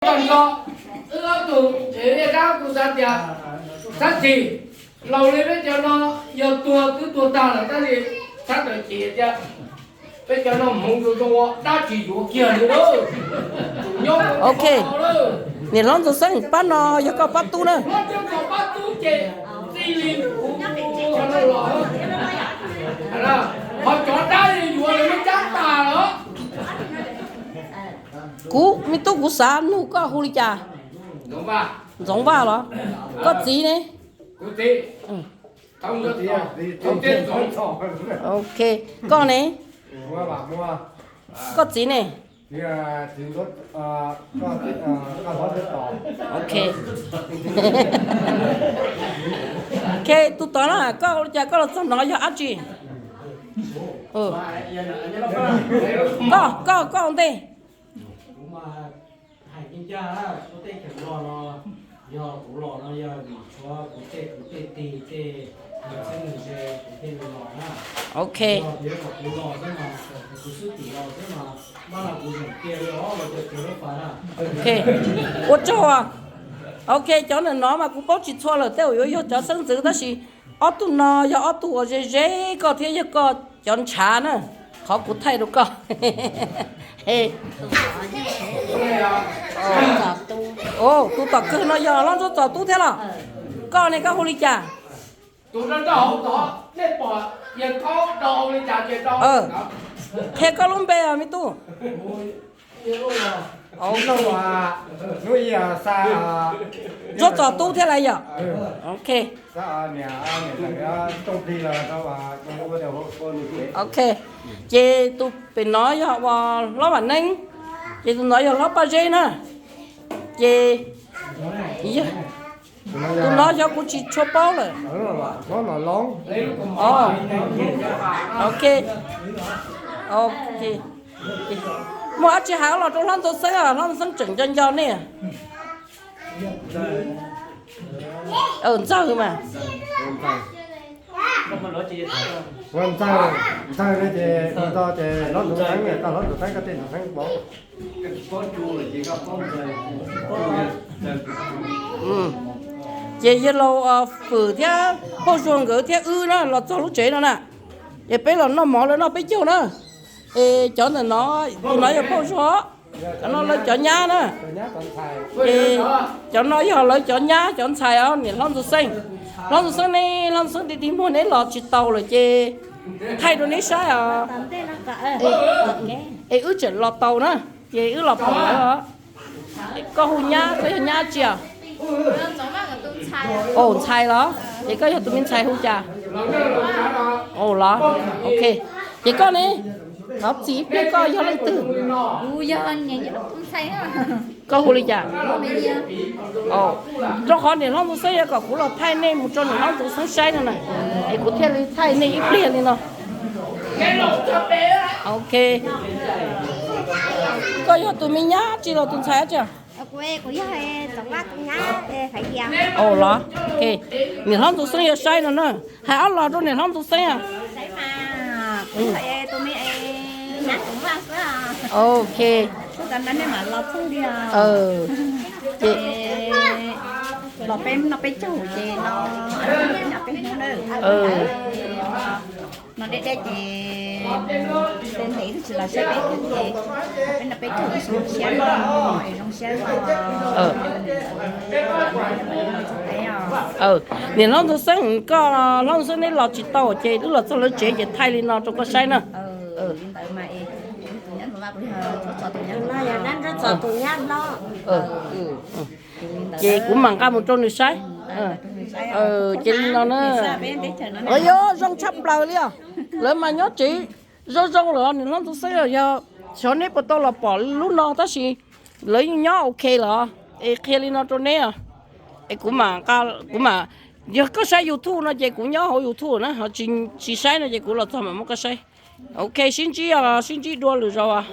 Tag nrho wb ob tug, es dab kuv xav tias, xav txim, laus li peb cov no yog tuag twb tuag tag lawm tab sis xav tawm txim tias peb cov no hmoov yuav zoo ua dab tsis yuav kiag li lawm. Ok, niam hlob Ntxoov Xeeb, pab no yog koj pab tub na. Pab tub ces txij li kuv los, ho cov dab yuav lawv muab cab tas lawm. Kuv me tub, kuv xav nug koj hu li cas? Ntxoov Vaj los? Koj txiv ne? Ok, koj ne? Koj txiv ne? Ok, ok, tus tod na, koj ua li cas koj los txog no yog dab tsi? Koj, koj, koj ua ntej. Ok. Ok, ua tsaug. Ok, cov ntawm no mas kuv paub tsis txhua lawm, tej zaum yuav yog cov xeeb ntxwv, tab sis ob tug no yog ob tug uas ze ze koj thiab yog koj cov ntshav na, qhov kuv thaij rau koj. Tus tom kawg no yog hlob Ntsuab Txos tub thiab los? Koj ne, koj hu li cas? Qhia koj lub npe os me tub. Ntsuab Txos tub thiab lawm yom? Ok. Ok, ces tus pem no yog ua hlob Vam Neeb, ces tus no yog hlob Paj Zeb na. Ces tus no xyov kuv tsis tshua paub lawm. Ok, ok. Muaj dab tsi hais los rau hlob Ntxoov Xeeb, hlob Ntxoov Xeeb tseem nco nco nej. Ntxawg mas. Ntxawg, ntxawg no ces tus no ces hlob Ntxoov Xeeb, koj hlob Ntxoov Xeeb, koj tej Ntxoov Xeeb pov. Ces yawg laus Fwm thiab Phauj Zuag nkawd thiab wb na los txog lub tsev no na, ces peb los noj mov lawv noj peb caug na. Es cov ntawm no, tus no yog Phauj Zuag, cov no lawv cov nyab na. Ces cov no yog lawv cov nyab cov ntxhais os, niam hlob Ntxoov Xeeb. Hlob Ntxoov Xeeb ne, hlob Ntxoov Xeeb dig dig muag neb los tsis tau lawm ces thaij rau neb saib os. Es wb tseem los tau na, ces wb los pom lawv os. Koj hu nyab, koj yog nyab tsi os? Ntxhais los? Ces koj yog tus me ntxhais hu cas? Los, ok. Ces koj ne, thov txim ib pliag, koj yog leej twg? Koj hu li cas? Rau qhov niam hlob Ntxoov Xeeb yuav kom kuv los thaij nej mus rau niam hlob Ntxoov Xeeb saib no na, es kuv thiaj li thaij nej ib pliag li no. Ok. Koj yog tus me nyab tsi los tus ntxhais tsi? Los, niam hlob Ntxoov Xeeb yuav saib no na. Hais ob los rau niam hlob Ntxoov Xeeb. Ok. Los peb noj peb caug ces no, noj peb hnub na. No deb deb ces tej ntev twb tsis los saib peb thiab ces peb noj peb caug es zoo siab no, es zoo siab no. Niam hlob Ntxoov Xeeb, koj hlob Ntxoov Xeeb neb los tsis tau ces wb los txog lawv tsev ces thaij li no rau koj saib na. Ces kuv mam nqa mus rau nws saib. Ces li no na. Yog zoo tshaj plaws li os. Lawv mas nyob tsev zoo zoo lawm, niam hlob Ntxoov Xeeb, yog xyov neb puas tau los pom lub no tab sis lawv yeej nyob ok lawm. Es qhia li no rau neb os. Es kuv mam, kuv mam, yog koj saib YouTube no ces kuv nyob hauv YouTube na, ho tsis saib no ces kuv los txog mam muab koj saib. Ok, sib ntsib, sib ntsib dua lwm zaus.